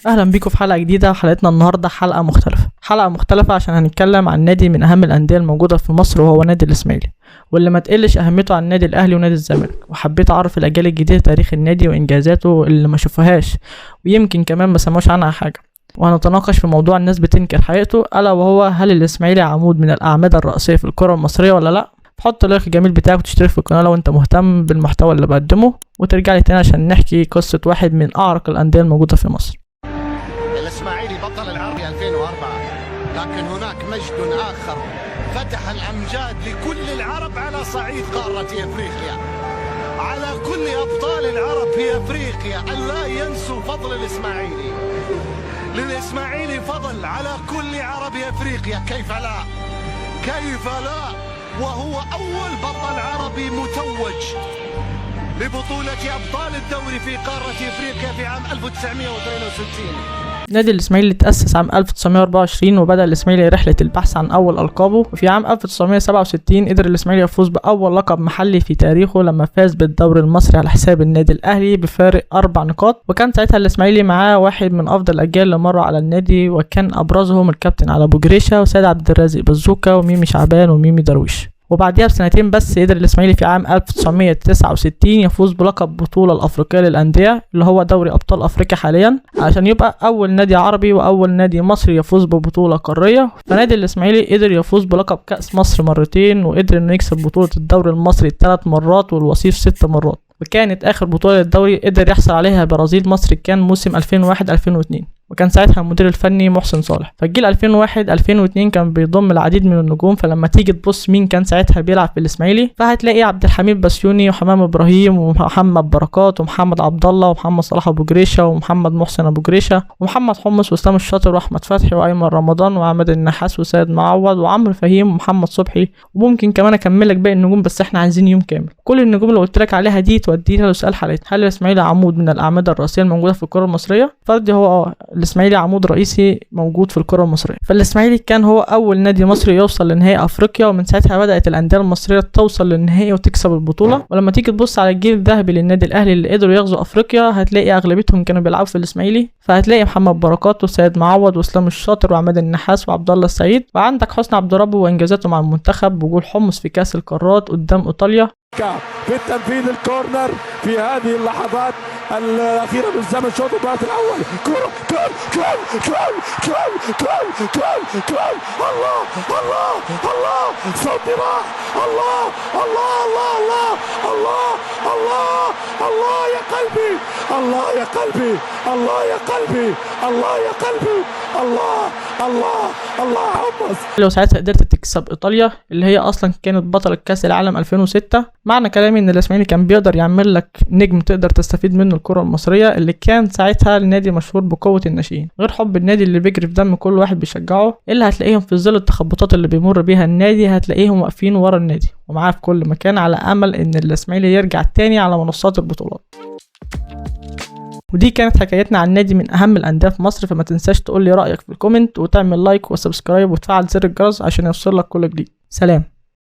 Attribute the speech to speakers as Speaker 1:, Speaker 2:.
Speaker 1: اهلا بيكم في حلقة جديده. حلقتنا النهارده حلقة مختلفة، حلقة مختلفة عشان هنتكلم عن نادي من اهم الاندية الموجودة في مصر، وهو نادي الاسماعيلي، واللي ما تقلش اهميته عن النادي الاهلي ونادي الزمالك. وحبيت اعرف الاجيال الجديدة تاريخ النادي وانجازاته اللي ما شافوهاش، ويمكن كمان ما سمعوش عنها حاجة. وهنتناقش في موضوع الناس بتنكر حقيقته، الا وهو هل الاسماعيلي عمود من الاعمدة الرئيسية في الكره المصرية ولا لا؟ حط ال like الجميل بتاعك وتشترك في القناة لو انت مهتم بالمحتوى اللي بقدمه، وترجع لي تاني عشان نحكي قصة واحد من اعرق الاندية الموجودة في مصر.
Speaker 2: الإسماعيلي بطل العرب 2004، لكن هناك مجد آخر فتح الأمجاد لكل العرب على صعيد قارة أفريقيا، على كل أبطال العرب في أفريقيا أن لا ينسوا فضل الإسماعيلي. للإسماعيلي فضل على كل عرب أفريقيا، كيف لا، كيف لا، وهو أول بطل عربي متوج لبطولة أبطال الدوري في قارة أفريقيا في عام 1962.
Speaker 1: نادي الإسماعيلي اتأسس عام 1924، وبدأ الإسماعيلي رحلة البحث عن أول ألقابه. وفي عام 1967 قدر الإسماعيلي يفوز بأول لقب محلي في تاريخه لما فاز بالدوري المصري على حساب النادي الأهلي بفارق 4 نقاط. وكان ساعتها الإسماعيلي معاه واحد من أفضل الأجيال اللي مروا على النادي، وكان أبرزهم الكابتن علي أبو جريشة وسيد عبد الرازق بزوكا وميمي شعبان وميمي درويش. وبعديها بسنتين بس قدر الإسماعيلي في عام 1969 يفوز بلقب بطولة الأفريقية للأندية اللي هو دوري أبطال أفريقيا حاليا، عشان يبقى أول نادي عربي وأول نادي مصري يفوز ببطولة قارية. فنادي الإسماعيلي قدر يفوز بلقب كأس مصر مرتين، وقدر إنه يكسب بطولة الدوري المصري 3 مرات والوصيف 6 مرات. وكانت آخر بطولة للدوري قدر يحصل عليها برازيل مصر كان موسم 2001-2002، وكان ساعتها المدير الفني محسن صالح. فالجيل 2001-2002 كان بيضم العديد من النجوم. فلما تيجي تبص مين كان ساعتها بيلعب في الاسماعيلي، فهتلاقي عبد الحميد بسيوني وحمام ابراهيم ومحمد بركات ومحمد عبد الله ومحمد صلاح ابو جريشه ومحمد محسن ابو جريشه ومحمد حمص واسلام الشاطر واحمد فتحي وايمن رمضان وعماد النحاس وسيد معوض وعمرو فهيم ومحمد صبحي. وممكن كمان اكمل لك باقي النجوم، بس احنا عايزين يوم كامل. كل النجوم اللي قلت لك عليها دي تودينا لسؤال حلقتنا: هل الاسماعيلي عمود من الاعمدة الرئيسية الموجودة في الكره المصرية؟ فردي هو الاسماعيلي عمود رئيسي موجود في الكره المصرية. فالاسماعيلي كان هو اول نادي مصري يوصل لنهائي افريقيا، ومن ساعتها بدات الاندية المصرية توصل للنهائي وتكسب البطولة. ولما تيجي تبص على الجيل الذهبي للنادي الاهلي اللي قدروا يغزوا افريقيا، هتلاقي اغلبيتهم كانوا بيلعبوا في الاسماعيلي. فهتلاقي محمد بركات وسيد معوض واسلام الشاطر وعماد النحاس وعبد الله السعيد، وعندك حسني عبد ربه وانجازاته مع المنتخب وجول حمص في كاس القارات قدام ايطاليا.
Speaker 3: في التنفيذ ال corner في هذه اللحظات الأخيرة من زمن شوط المباراة الأول، كرة جول جول جول جول جول جول جول، الله الله الله، صوتي راح، الله الله الله الله الله الله الله يا قلبي، الله يا قلبي، الله يا قلبي، الله يا قلبي، الله الله الله حمص.
Speaker 1: لو ساعتها قدرت تكسب ايطاليا اللي هي اصلا كانت بطلة كاس العالم 2006، معنى كلامي ان الاسماعيلي كان بيقدر يعمل لك نجم تقدر تستفيد منه الكرة المصرية، اللي كان ساعتها النادي مشهور بقوة الناشئين، غير حب النادي اللي بيجري في دم كل واحد بيشجعه، اللي هتلاقيهم في ظل التخبطات اللي بيمر بيها النادي هتلاقيهم واقفين ورا النادي ومعاه في كل مكان، على امل ان الاسماعيلي يرجع تاني على منصات البطولات. ودي كانت حكايتنا عن نادي من اهم الاندية في مصر. فما تنساش تقول لي رايك في ال comment وتعمل like و subscribe وتفعل زر الجرس عشان يوصل لك كل جديد. سلام.